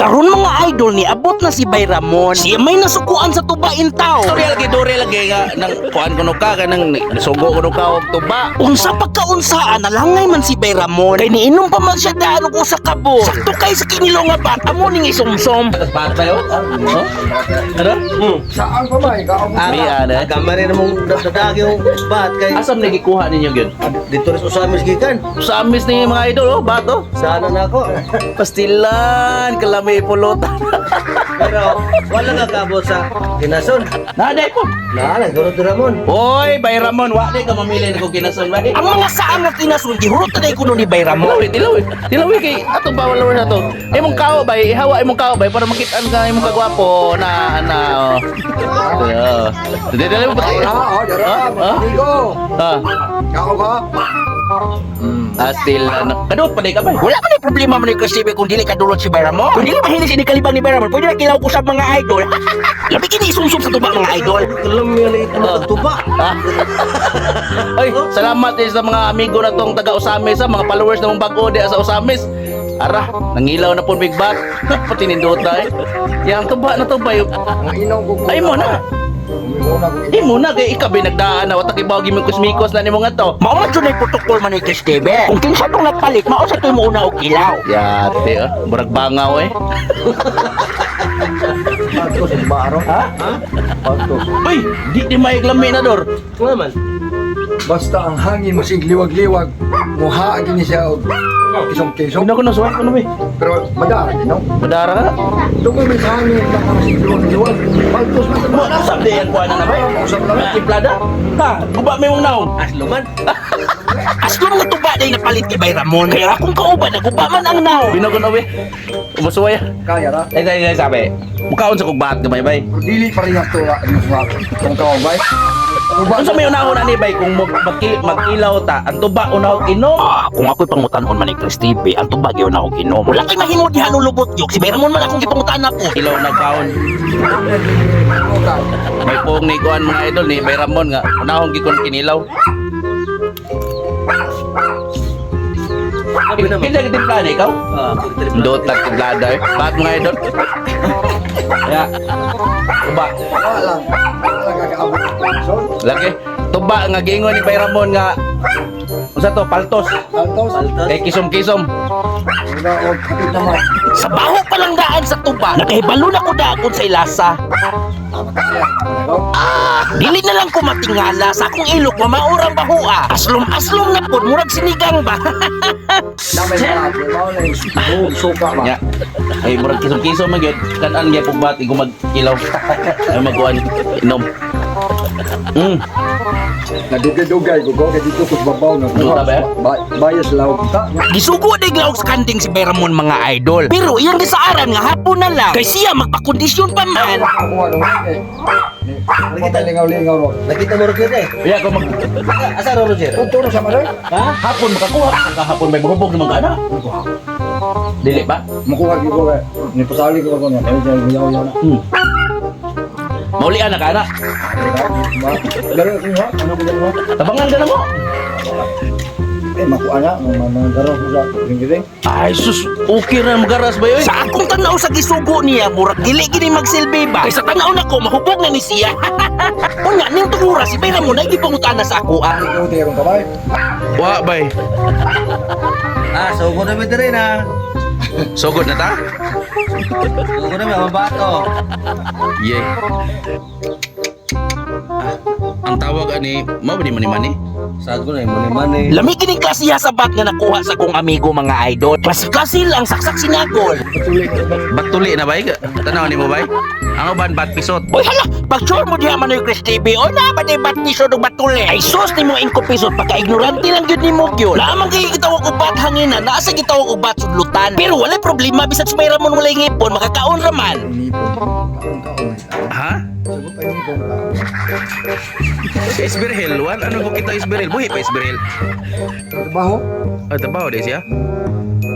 Karon, mga idol, ni abot na si Bay Ramon. Siya may nasukuan sa tuba in town. Dori lagi, dori lagi nga nang kuan kuno ka kanang sugo kuno ka og tuba. Unsa pagkaunsaan, nalangay man si Bay Ramon. Kay niinom pa man siya daan og usa ka bol. Sakto kay sa kinilaw nga bat amo ning isumsom. Bat tayo? Oh? Ano? Saan pa ba? Ikaw ang Biya na. Gamay rin mong dadag yung bat kay Asam na gikuha ninyo gyud? dito rin sa Osamis gikan. Sa amis ni mga idol oh, bato. Sana na ako. Pastilan, kalami pulutan. Pero wala nga kabot sa kinason. Naday po. Naa lang guro Ramon. Oy, Bay Ramon, wa di ka mamili ko kinason ba? Ang mga saan nga kinasun gihurot na kuno ni Bay Ramon. Tilawi, tilawi. Tilawi kay atong bawal na to. Imong kao bay, ihawa imong kao bay para makitaan ka imong kagwapo na na. Oh. Oh. Dili dili mo ba? Ah, oh, dara. Ah? Amigo. Ah. Kao ka? Ah, still ano. Kadot pa di ka bay. Wala man ay problema man ni Chris TV kung dili kadulot si Bay Ramon. Kung dili mahilig ini kalibang ni Bay Ramon, pwede na kilaw ko sa mga idol. Labi kini isumsum sa tuba, mga idol. Alam niya na ito na tuba. Ah. Oy, salamat eh sa mga amigo na tong taga Osamis, sa mga followers na mong bago di sa Osamis. Ara, nangilaw na po big bat. Pati nindota eh. Yang tuba na tuba yung Ang inom ko. Ay mo na. Uminom na ko. Di mo na kay ikaw nagdaan na wataki bawo gimong kusmikos na nimo nga to. Mao man jud ay protocol man ni Chris TV. Kung kinsa tong nagpalit, mao sa to'y mouna og kilaw. Yate oh, murag bangaw eh. Patos ang baro. Ha? Patos. Uy, di di may lami na dor. Nga man. Basta ang hangin masig liwag-liwag. Muha gini siya og kisong-kisong. Hindi ko na suwat ko na Pero madara din, no? Madara ka. Tungkol may sa hangin, baka masig liwag-liwag. Paltos man sa Mo usap di yan kuha na na ba? Usap na ba? Timplada? Ha, guba may mong naong. Aslo man. Aslom nga tuba day napalit kay Bay Ramon. Kaya akong kauban naguba man ang naong. Binagon awi. Umusuway. Kaya ra. Ay, ay, ay, sabi. Mukaon sa kugbat gamay bay. Pero dili pa rin ako sa itong kaubay. Uba Unsa may unahon ani bay kung magkilaw ta, ang tuba unahon inom. Ah, kung ako'y pangutanon man ni Chris TV, ang tubag yun ako ginom. Wala kay mahimo diha lulubot yok. Si Bay Ramon man akong gipangutan ako. Ilaw na kaon. May pong ni kuan mga idol ni Bay Ramon nga unahon gikon kinilaw. Sabi naman. Kinsa gitimpla ni ikaw? Ah, Dota timplada eh. Bakit mga idol? Ya. Tuba. Wala lang. Wala kakaabot. So, Lagi. Tuba nga giingon ni Bay Ramon nga unsa to paltos. paltos. Kay kisom-kisom. Wala og kapit naman. Sa baho pa lang daan sa tuba, nakahibalo na ko dagon sa ilasa. Tama kaya. Ano? Dili na lang ko matingala sa akong ilok mamaurang bahoa. Aslom-aslom na pod, murag sinigang ba. Namay mga mao na yung suka ba? Ya. Ay murag kisom-kisom man gyud. Kan-an gyud pugbat igo magkilaw. Ay magkuan inom. Nadugay-dugay ko kay dito ko sa babaw na Duta ba? Bayas laog ta. Gisugo day glaog sa kanding si Bay Ramon, mga idol. Pero iyang gisaaran nga hapon na lang kay siya magpakondisyon pa man. Ako ano eh. Nakita lingaw-lingaw ro. Nakita mo Roger eh. Ya ko mag Asa ro Roger? Tuturo sa maray. Ha? Hapon makakuha ka hapon may mahubog naman ka na. Dili ba? Makuha gyud ko kay ni pasali ko ko niya. Kaya yaw yaw na. Maulian na ka na. Garo ko ha. Ano ko garo? Tabangan ka na mo. Eh makuha na mga garo ko sa ring. Ay sus, okay ra magaras ba yoy? Sa akong tanaw sa gisugo niya, murag dili gini magsilbi ba. Kay sa tanaw nako mahubog na ni siya. Unya ning tungura si Bay Ramon ay gipangutana sa ako ah. Ikaw tirong kabay. Wa bay. Ah, sugo na mi diri na. Sugod na ta? Sugo na mi ang bato. Yay. Ah, ang tawag ani, mao ba ni mani mani? Sago na mo ni mani. Lami kining klasiha sa bat nga nakuha sa kong amigo, mga idol. Klase-klase lang saksak sinagol. Patuloy ko ba? Batuli na bay? Tanaw ni mo bay? Ang uban bat pisot. Oy hala, pag-sure mo diha man Chris TV, o na ba di bat piso og batuli? Ay sus nimo ingko pisot, pagka-ignorante lang gyud nimo gyud. Lamang kay gitawag og bat hanginan, naa sa gitawag og bat sudlutan. Pero walay problema bisag si Bay Ramon walay ngipon, makakaon ra man. Nipon. Kaon-kaon. Ha? Sagot pa nipon ka. Si Isberhel, wan ano ko kita Isberhel? Buhi pa Isberhel. Trabaho. Ay trabaho di siya.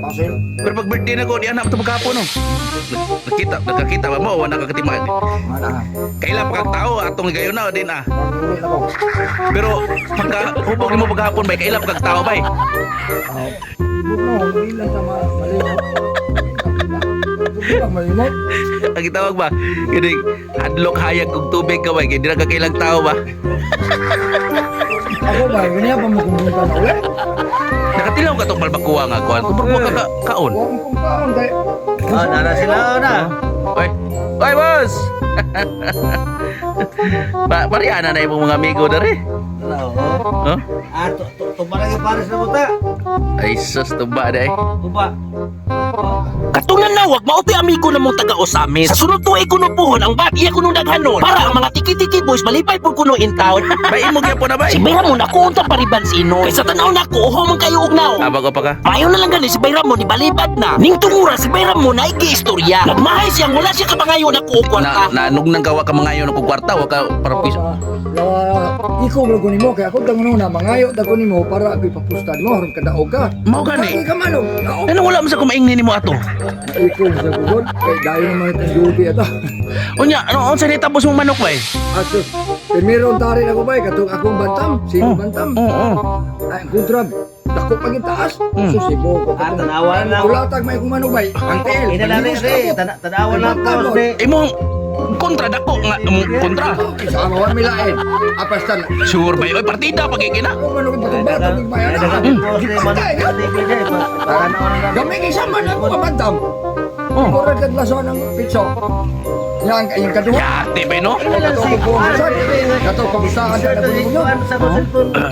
Pasil. Pero pag birthday na ko, di anak ito maghapon no. Nakita, nakakita ba mo? Wala nakakatima. Mana. Kaila pa kag tao atong gayon na din ah. Uli na ko. Pero pagka hubog nimo paghapon bay, kaila pa kag tao bay. Ah, no, hindi lang sa malingaw. Tubig malimot. Ang gitawag ba? Kini hadlok hayag kog tubig ka ba? Kay di ra ka kailang tao ba? Ako ba, ganyan pa mo kumunta na ulit. Nakatilaw ka tong balbakuwa nga kuan. Kung barko ka kaon. Huwag mo kong kaon kay. Ah, nara sila na. Oy. Oy, boss. Ba pariana na imong mga amigo dere. Tara, oh. Huh? Ah, tuba lagi pares na buta. Ay sus tuba day. Tuba. Katong nanawag mao to'y amigo na mong taga Osamis. Sa sunod tuig kuno puhon ang bat iya kuno daghanon para ang mga tiki-tiki boys malipay pud kuno in town. Bay imo gyapon na bay. Si Bayramon ako unta pariban si Inoy. Kay sa tanaw nako uho man kayo og naong. Ah, bago pa ka. Mayo na lang gani si Bayramon ni balibad na. Ning tungura si Bayramon na istorya. Nagmahay siyang wala siya kapangayo na kuo Na kwarta. na nung nang gawa ka mangayo ng kwarta wa ka para piso. Lawa, ikaw mo nimo kay ako dangon na mangayo dagon nimo para ako ipapusta nimo aron kadaog ka. Mao gani. Kay ka manong. Naog. Ano wala mo sa kumaingni nimo ato? Ikaw sa gugod kay dayon naman itong duty ato. Unya, ano unsa ni tapos mong manok bay? Asus, primero ang tari ako bay katong akong bantam, sino bantam. Oo. Ay, ang kontra, dako pag itaas. Sus, ibo ko. Ah, tanawa na. Kulatag may akong manok bay. Ang tiil. Ina lang Paglimos rin, kabot. tanawa lang Bantam, ko. oh. Imong kontra dako nga imong kontra. Sa mga milain. Apastan. Sure bay, oy partida pagigina. Ako manok patong-batong bayan. Gipantay na. Gamay kay sama na ako kabantam. Oh. Murag kadlason ang pitso. Yang yung kaduha. Yate bay no. Kato ko Kato kamustahan sa nabulungan.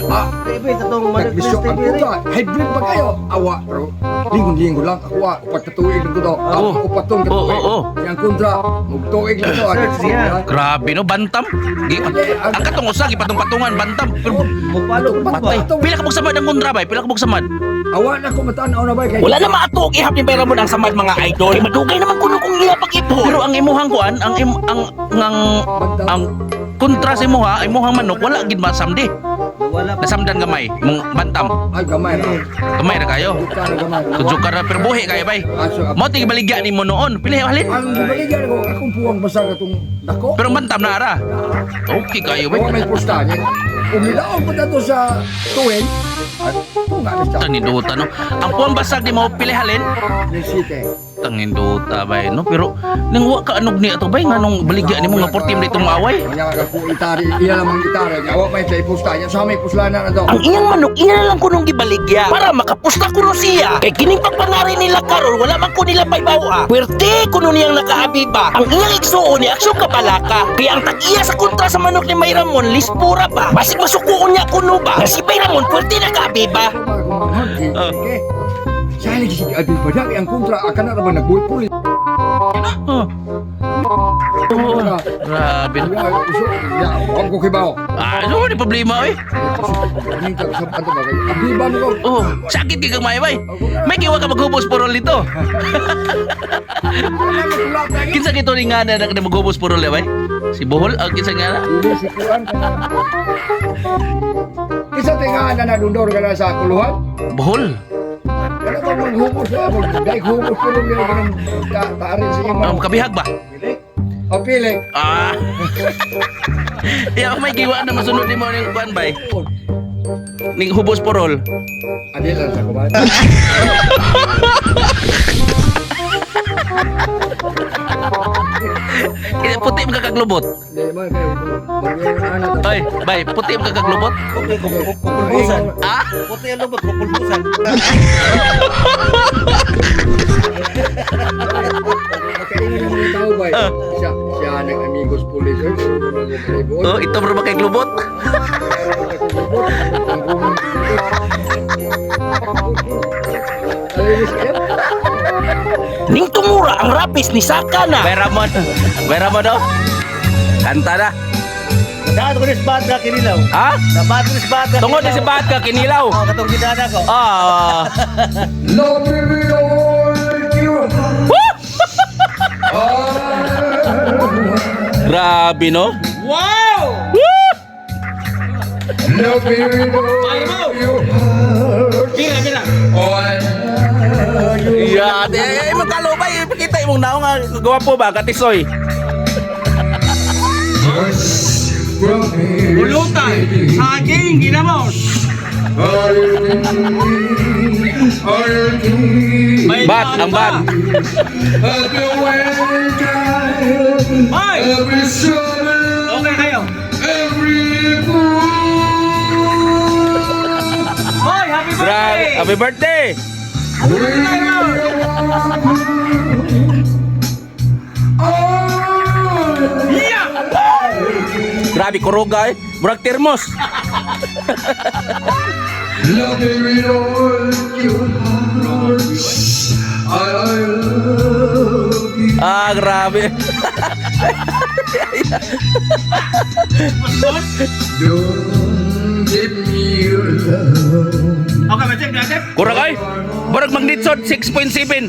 Ah, nagbisyo ang puta. Hybrid pa kayo. Awa, pero linggon-linggon lang ako ah. Upat ka tuig lang ko to. Oo. Upat tong katuig. Oo, oo. Yang kontra, mugtuig lang to. Search niya. Grabe no, bantam. Gi, ang katong usa gipatong-patungan bantam. Pero Mupalo patay. Pila ka bugsamad ang kontra bay? Pila ka bugsamad? Awa na ko matanaw na ba kay Wala na maatuog ihap ni Bayramon ang samad mga idol. Kay madugay naman kuno kung iya pag-ipon. Pero ang imuhang kuan, ang im, ang ang ang kontra sa imuha, imuhang manok wala gid masamdi. Wala pa. Nasamdan gamay, imong bantam. Ay gamay ra. Gamay ra kayo. Buka na gamay. Tudyo ka ra pero buhi kayo bay. Aso, Mo ti baligya nimo noon. Pili halin. Ang gibaligyan ko akong puwang basa katong dako. Pero ang bantam na ara. Okay kayo bay. Wa may pusta niya. Umilaog pa dato sa tuwing. At tunga ni siya. Tanginduta no. Ang puwang basag ni mo pili halin. Ni Site. Tanginduta bay no. Pero nang wa ka anog ni ato bay nganong baligya nimo nga 40 mo itong away. Kanya ka ko itari, iya lamang itari. Awa may sa ipusta niya. Sa may puslana na to. Ang iyang manok iya na lang kunong gibaligya para makapusta kuno siya. Kay kining pagpanari nila karon wala man ko nila paybawa. Puwerte kuno niyang nakaabi ba. Ang iyang igsuon ni aksyon kabalaka. Kaya ang tag-iya sa kontra sa manok ni Bayramon lispura ba. Basig masukuon niya kuno ba. Nga si Bayramon puwerte nakaabi ba. Ako ba akong manghod? Okay. Sa lagi si Abi Badak ang kontra akan na ba nagbuhit Oh. Oh. Grabe no. Ya, wag ko kibaw. Ah, ano ni problema oy? Kaning ka sa ato ba kay Abiba mo ko. Oh, sakit kay gamay bay. May kiwa ka maghubos purol nito. Kinsa kito ni nga na na maghubos purol eh, bay? Si Bohol ang kinsa nga na? Dili si Kuan ka na. Isa tinga na nadundor ka na sa kuluhan. Bohol. Kana ba maghubos na mag dai hubos ko lang niya kanang taarin sa imo. Ang kabihag ba? O pili. Ah. Ya, may giwa na masunod nimo ning kuan bay. Ning hubos purol. Adi lang sa kuan. Eh, puti mo kakaglubot. Di man kayo. Mag-ana ta. Oy, bay, puti mo kakaglubot. Okay, kupulbusan. Ah, Puti ang lubot, kupulbusan. Makaingon ang mga tao bay. Siya siya nag-amigos police. oh, ito bro ba kay glubot? Ning tungura ang rapis ni Saka na. Bay Ramon. Bay Ramon oh. Kanta na. Dapat ko ni Sbadra kinilaw. Ha? Dapat ko ni Sbadra. Tungod ni si Batka kinilaw. Oh, katong gidana ko. Ah. Love me with all your Grabe no. Love me with all your heart. Yeah, eh, eh, magkalo ba? Ipakita imong naong nga gwapo ba katisoy. Pulutan, saging, ginamos. Bat, ang bat. Okay kayo. Hoy, happy Grabe. birthday! Happy birthday! Grabe, kuruga eh. Murag termos. Ah, grabe. Okay, ma-check, ma-check. Kurang ay. Murag magnitsod 6.7.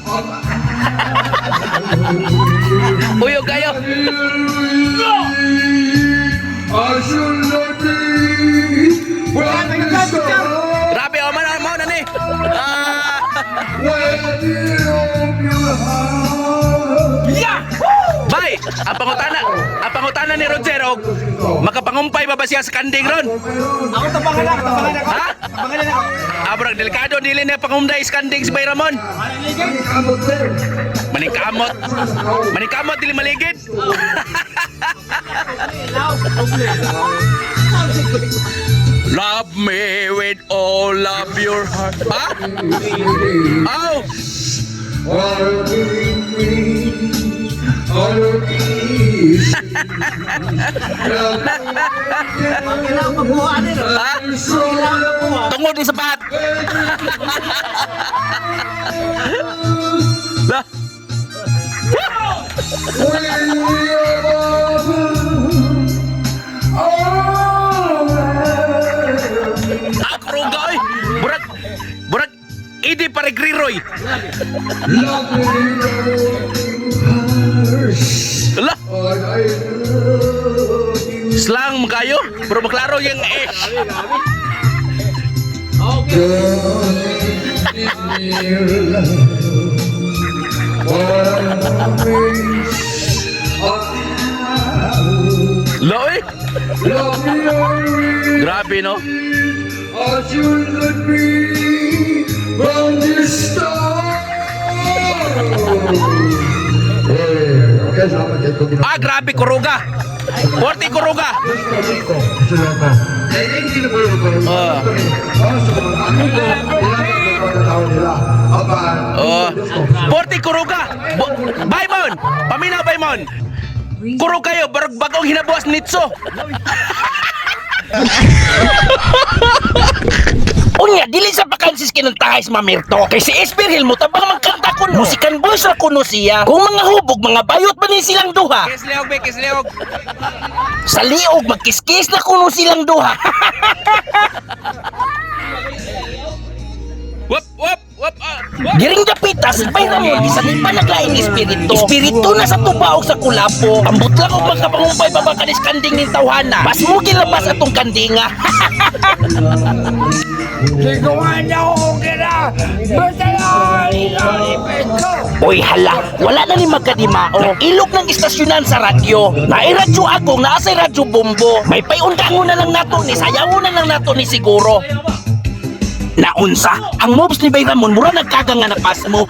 Uyog kayo. Grabe, oh, man, mo na ni. Ah. Bay, ang pangutana ni Roger og makapangumpay ba ba siya sa kanding ron? Ako tabangan ako, tabangan ako. Ha? Tabangan ako. Ah, brag, delikado dili na pangunday sa kanding si Bay Ramon. Maningkamot. Maningkamot dili maligid. Love me with all of your heart. Ha? Aw! Kailangan magbuha nila. Ha? Tungod ni sa bat. Lah. Ah, kuruga oy. Burag burag idi pare Griroy. Lah. Slang mo kayo, pero maklaro yung ish. Loy. Grabe no. Ah, grabe kuruga. Forte kuruga. Ah. Oh. Forte kuruga. Baymon. Paminaw Baymon. Kuro kayo, barag bagong hinabuas nitso. Unya, dili sa pakansis kinantahay si Mamirto. Kay si Esper Hilmo, tabang magkanta kuno. Musikan boys ra kuno siya. Kung mga hubog, mga bayot ba ni silang duha? Kisliog, be, kisliog. Sa liog, magkiskis na kuno silang duha. Wop, wop, wop, ah, wop. Diring dapita, si Bay Ramon, bisan pa naglaing espiritu. Espiritu na sa tubaog sa kulapo. Ambot lang og makapangumpay baba kanis kanding ning tawhana. Pasmugin labas atong kandinga. Oy hala, wala na ni magkadimao. Ilog ng istasyonan sa radyo. Nairadyo ako, nasa radyo bombo. May payundango na lang nato ni, sayawo na lang nato ni siguro. Naunsa, ang moves ni Bay Ramon mura nagkaga nga napas mo.